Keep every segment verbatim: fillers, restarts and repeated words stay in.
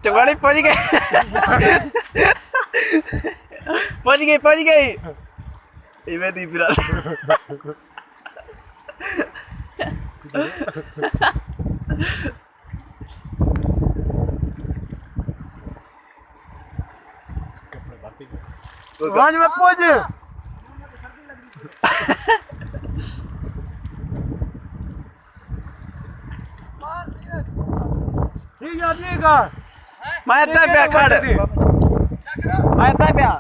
چنگاڑی پہنچ گئے۔ پہنچ گئی، پہنچ گئی۔ ایویں دی برادر۔ ونڄ میں پڄ۔ ٹھیک ہے، ٹھیک ہے۔ میں اتھے پیا کھڑ۔ میں اتھے پیا۔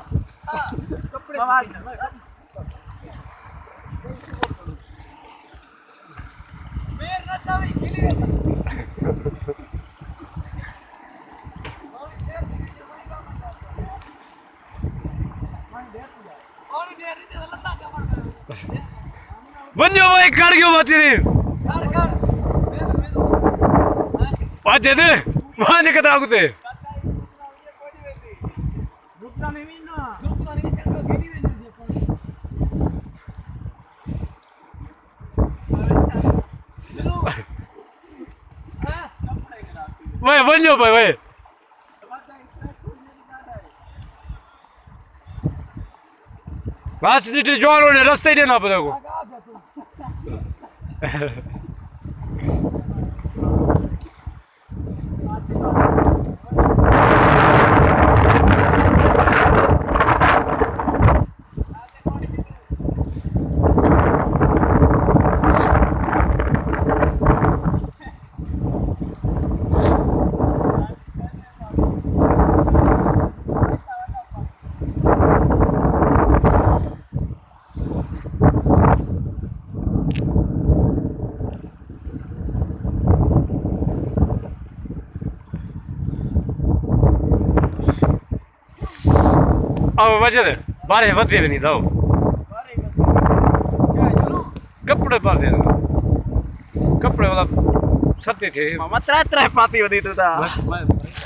ونڄو وے، کڑ ڳیو متی نے۔ اڄ دے، ونڄ کترا کتے۔ وے ونڄو پئے وے۔ بس ݙٹھے جوان ہونے رستے ہی ݙینا پئے کو۔ او وجہ دے بارے ودے بھی نہیں داؤ۔ کپڑے پا دے۔ کپڑے والا ستے تھے۔ ماما ترے ترے پاتی ودی تو دا۔ بس، بس۔